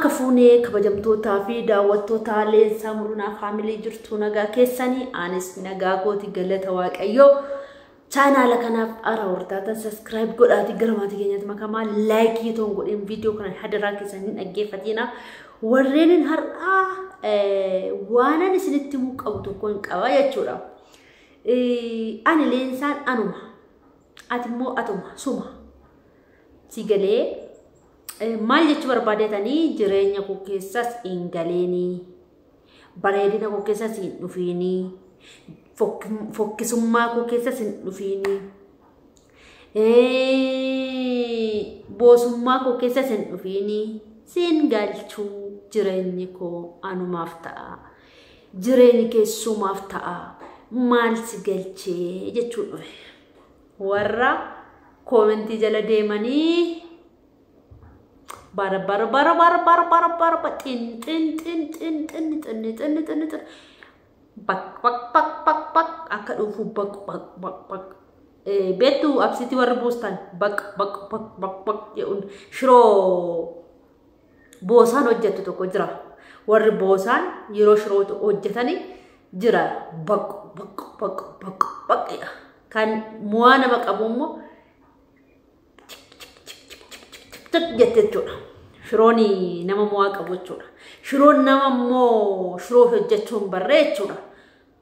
Harka fuunee kabajamtootaa fi daawwattoota Leensaa Mulunaa Faamilii jirtu nagaa keessanii anis nagaa kooti galata Waaqayyoo. Chaanaala kanaaf haaraa hortaatan saskiraayib godhaati gara maatii keenyatti makamaa laayikii toon godheen viidiyoo kana hadaraa keessanii dhaggeeffatina. Warreen har'aa waanan isinitti himuu qabu tokko hin qaba jechuudha. Ani Leensaan anuma. Ati immoo atuma suma. Si galee maal jechuu barbaadetanii jireenya koo keessas hin galeenii. Bareedina koo keessas hin dhufiinii. Fokkisummaa koo keessas hin dhufiinii. Boosummaa koo keessas hin dhufiinii. Siin galchuu jireenyi koo anumaaf ta'a. Jireenyi keessumaaf ta'a. Maal si galchee jechuun dhufe. Warra koomentii jala deemanii bara bara bara bara bara bara bara bara xin xin xin xin xin xin xin xin xin bak bak bak bak bak akka dhufu bak bak bak bak beektu absitii warri buustan bak bak bak bak bak jedhuun shiroo boosaan hojjettu tokko jira. Warri boosaan yeroo shiroo hojjetani jira bak bak bak bak bak jedha. Kan mu'aa nama qabu immoo jette jechuudha. Shiroon nama mu'aa qabu jechuudha. Shiroon nama immoo shiroo hojjechuu hin barree jechuudha.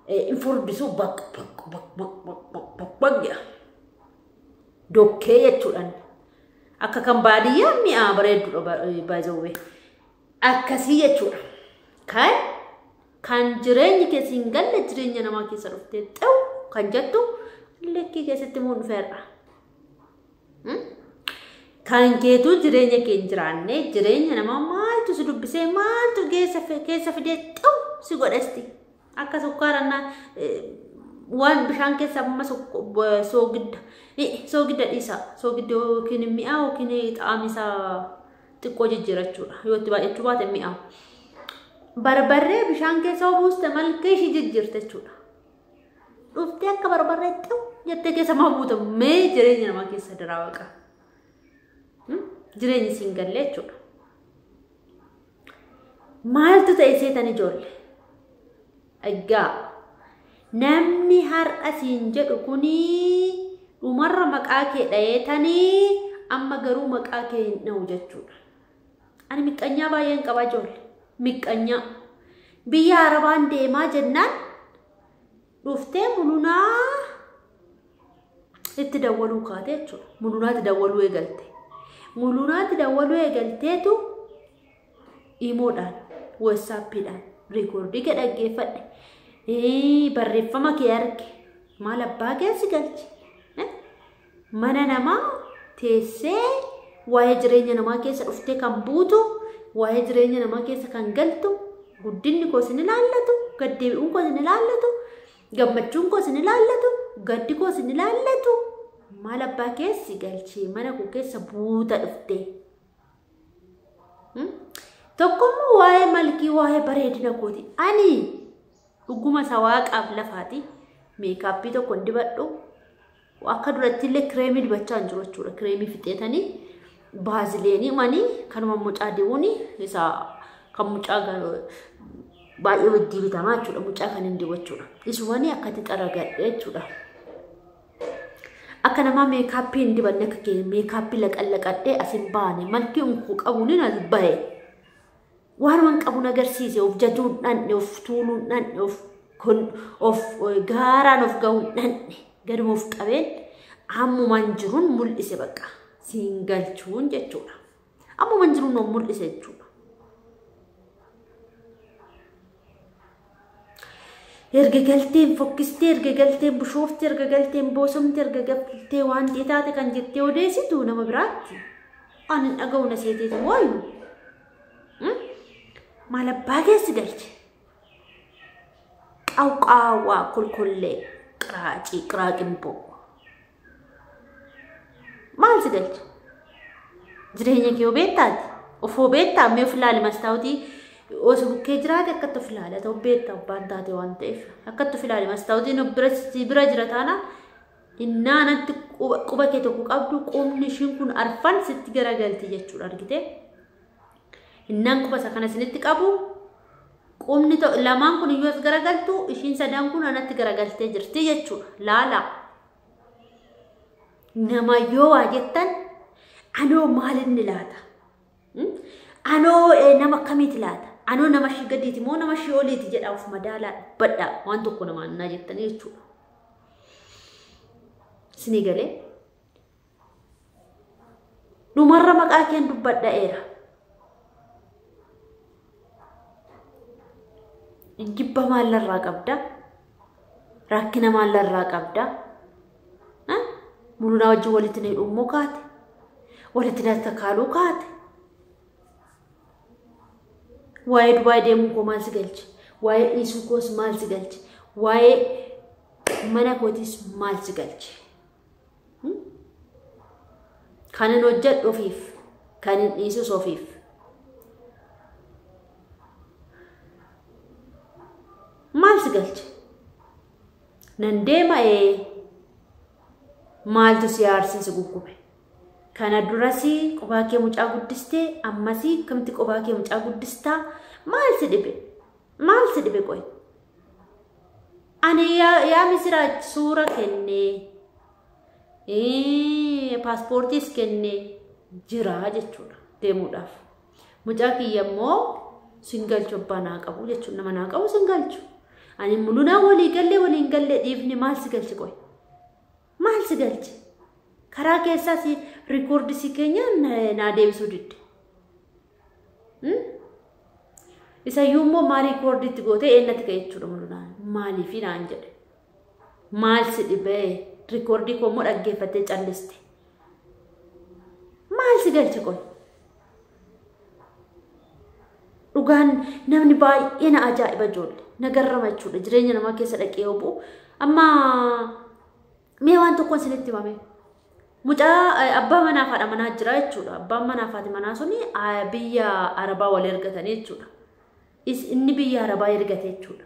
Hin furdisu bak bak bak bak bak bak bak bak jedha. Dokkee jechuudhaan. Akka kan baadiyyaa mi'aa bareedduudha baay'ee. Akkasii jechuudha. Kan jireenyi keessa hin galle jireenya namaa keessa dhuftee xew kan jettu lekkii keessatti immoo dhufeerra. Kan keetuu jireenya kee hin jiraanne jireenya namaa maaltu si dubbisee maaltu keessa fidee xew si godhasti. Akka sukkaarannaa waan bishaan keessa amma soogidda soogidda dhiisa soogidda yookiin mi'aa yookiin xaa'am isaa xiqqoo jijjiirachuudha yoo itti baay'achuu baate mi'aa. Barbarree bishaan keessa buuste malka ishii jijjiirte jechuudha. Dhuftee akka barbarree xew jettee keessa maa buuta mee jireenya namaa keessa diraa waqa. Jireenyi siin galle jechuudha. Maaltu ta'e seetan ijoollee? Egaa namni har'a siin jedhu kuni dhumarra maqaa kee dhayeetanii amma garuu maqaa kee hin dha'u jechuudha. Ani miqqanyaa baay'een qabaa ijoollee. Miqqanyaa. Biyya Arabaan deemaa jennaan dhuftee Mulunaa itti dawwaluu kaate jechuudha. Mulunaatti dawwaluu eegalte. Mulunaatti dawwaluu eegalteetu imoodhaan, waatsaappiidhaan riikoordii kee dhaggeeffadhe. Barreeffama kee arge. Maal abbaa keessi galche? Mana namaa teessee waa'ee jireenya namaa keessa dhuftee kan buutu, waa'ee jireenya namaa keessa kan galtu, guddinni koo sin ilaallatu, gaddeebi'uun koo sin ilaallatu, gammachuun koo sin ilaallatu, gaddi koo sin ilaallatu. Maal abbaa keessi galchee mana koo keessa buuta dhuftee? Tokkommoo waa'ee malkii waa'ee bareedina kooti. Ani dhuguma isa waaqaaf lafaati. Meekaappii tokko hin dibadhu. Akka duratti illee kireemii dibachaa hin jiru jechuudha. Kireemii fixeetanii baazileenii manii kanuma mucaa dibuuni isa kan mucaa baay'ee weddii bitamaa jechuudha. Mucaa kan hin dibu jechuudha. Isumanii akkatti xaragadhe jechuudha. Akka namaa meekaappii hin dibanne akka kee meekaappii laqallaqadhee as hin baane malkii unkuu qabuun as bahe. Waan qabuun agarsiise of jajuun dhandhe of tuuluun dhandhe of gaaraan of ga'uun dhandhe gaduma of qabeen ammumaan jiruun mul'ise bakka siin galchuun jechuudha. Ammumaan jiruun of mul'ise jechuudha. Erga galteen fokkistee, erga galteen bushooftee, erga galteen boosomtee, erga galtee waan taate kan jettee odeessitu nama biraatti. Ani hin dhaga'u na seeteetu waayu. Maal abbaa keessi galche? Qawqaawwaa kolkollee qiraacii qiraaqimboo. Maal si galche? Jireenya kee beektaati? Ofoo beektaa? Mee of ilaali mastaawutii osoo bukkee jiraate akkatti of ilaali. Ta'u beektaa abbaan taate waan ta'eef akkatti of ilaali mastaawutiin si bira jira taanaan innaanatti quba kee tokko qabdu qubni ishiin kun arfan sitti garagalti jechuudha argitee. Innaan quba isa kana isinitti qabu qubni lamaan kun iyyuu as garagaltu ishiin sadan kun anatti garagaltee jirti jechuudha. Laala. Nama yoo waa jettan anoo maalinni laata? Anoo nama akkamiiti laata? Anoo nama ishii gadiiti moo nama ishii oliiti jedha of madaalaa badhaa waan tokko namaan naa jettanii jechuudha. Isinii galee dhumarra maqaa keen dubbadha'eera. Jibba maallarraa qabda? Rakkina maallarraa qabda? Mulunaa wajjin walitti na hidhummoo kaate? Walitti na takaaluu kaate? Waa'ee Dubaay deemuu koo maal si galche? Waa'ee dhiisuu koos maal si galche? Waa'ee mana kootiis maal si galche? Kanin hojjedhu ofiif, kanin dhiisus ofiif. Maal si galche? Nan deema maaltu si aarsee si guggube? Kana durasii qophaa kee mucaa guddistee ammasii akkamitti qophaa kee mucaa guddistaa? Maal si dhibe? Maal si dhibe qoy? Ani yaa misiraach suura kennee paaspoortiis kennee jira jechuudha deemuudhaaf. Mucaa kiyya immoo sin galchu abbaa naa qabu jechuudha nama naa qabu sin galchu. Ani mulunaa walii gallee waliin gallee dhiifni maal si galchi qoy? Maal si galchi? Karaa keessaas rikoordisii keenya naa deebisuu didde. Isayyuu immoo maal rikoordiitti gootee eenyatti ka'e jechuudha mulunaan. Maaliifi naan jedhe. Maal si dhibee rikoordii koo immoo dhaggeeffattee calliste. Maal si galche qoy? Dhugaan namni baay'ee na ajaa'iba ijoollee. Na garrama jechuudha. Jireenya namaa keessa dhaqee yoo bu'u. Amma mee waan tokkoon isinitti himame. Mucaa abbaa manaa fi haadha manaa jira jechuudha. Abbaan manaa fi haati manaa suni biyya Arabaa wal ergatanii jechuudha. Inni biyya Arabaa ergate jechuudha.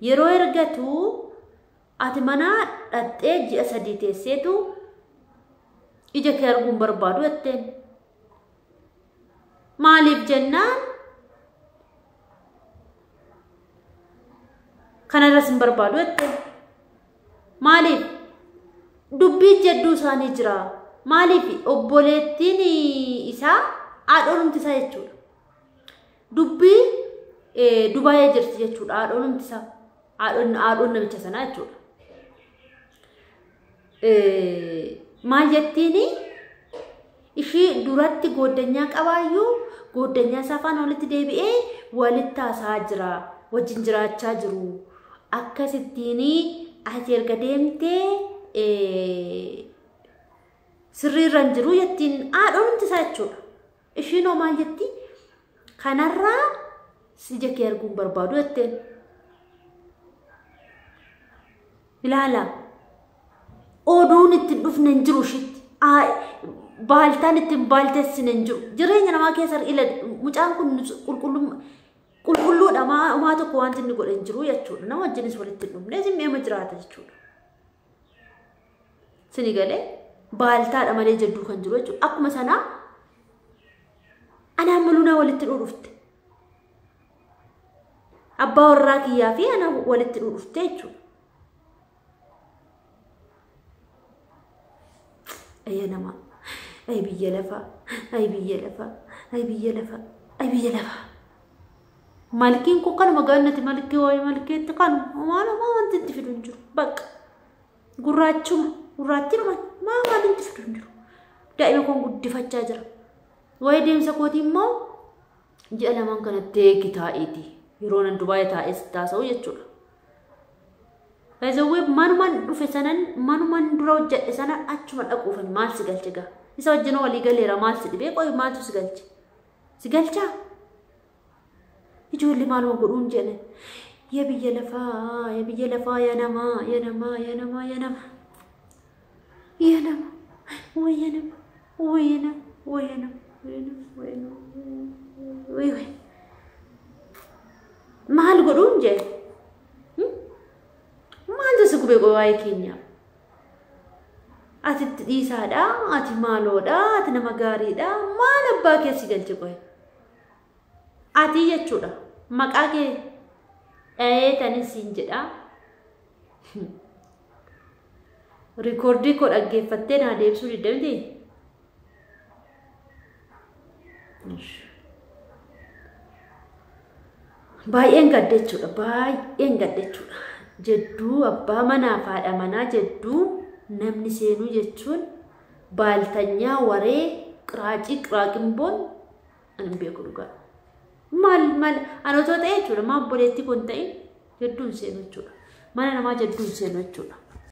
Yeroo ergatu ati manaa dhattee ji'a 3 teesseetu ija kee arguun barbaadu jetteen. Maaliif jennaan kanarras hin barbaadu jetteen. Maaliif dubbii jedduu isaanii jira. Maaliif obboleettiin isaa haadhoonumti isaa jechuudha. Dubbii Dubaayee jirti jechuudha haadhoonumti isaa. Haadhoon namicha sanaa jechuudha. Maal jettiin ishii duratti gooddanyaa qabaayyuu gooddanyaa isaa faana walitti deebi'ee walitti haasa'aa jira. Wajjin jiraachaa jiru. Akkasittiin ati erga deemtee sirriirra hin jiru jettiin haadhoonumti isaa jechuudha. Ishiin hoo maal jetti? Kanarraa ija kee arguun barbaadu jetteen. Ilaala. Oduun ittiin dhufne hin jiru ishiitti. Baaltaan ittiin baalteessine hin jiru. Jireenya namaa keessa ila mucaan kun qulqulluudha maa tokko wanti inni godhe hin jiru jechuudha. Nama wajjinis walitti hin dhufne simmeema jiraata jechuudha. Sini galee baaltaadha malee jedduu kan jiru jechuudha. Akkuma sanaa anaan mulunaa walitti dhufte. Abbaa warraa kiyyaa fi ana walitti dhufte jechuudha. Ayya nama, ay biyya lafaa, ay biyya lafaa, ay biyya lafaa, ay biyya lafaa. Malkiin kun kanuma gaannati malkii waayee malkeetti kanuma maal wanti itti fidu hin jiru. Bakka gurraachuma gurraattiinuma maa waan itti fidu hin jiru. Daa'ima kun guddifachaa jira. Waa'ee deemsa kootii immoo ji'a lamaan kanatti eegi taa'iiti. Yeroo nan Dubaayii taa'es taasa'u jechuudha. Baay'ee manumaan dhufe sanan manumaan dura hojjedhe sanan achuma dhaquufan maal si galche gaa? Isa wajjin walii galeera maal si dhibee qoy maaltu si galche? Si galchaa? Ijoollee maaluma godhuun jedhe. Yaa biyya lafaa, yaa biyya lafaa, yaa namaa, yaa namaa, yaa namaa, yaa namaa. Yaa nama, way yaa nama, way yaa nama, way yaa nama, way nama, way nama, way way. Maal godhuun jedhe? Maaltu si gubee waa'ee keenyaaf? Ati itti dhiisaadha, ati maaloodha, ati nama gaariidha, maal abbaa kee si galche qoy? Ati jechuudha maqaa kee dhayeetanin siin jedha. Rikoordii koo dhaggeeffattee naa deebisuu didda miti? Baay'een gadda jechuudha. Baay'een gadda jechuudha. Jedduu abbaa manaa fi haadha manaa jedduu namni seenuu jechuun baaltanyaa waree qiraacii qiraaqimboon ani hin beeku dhugaa. Maal maal ani otoo ta'e jechuudha maal obboleettii kun ta'e jedduun seenu jechuudha. Mana namaa jedduun seenu jechuudha.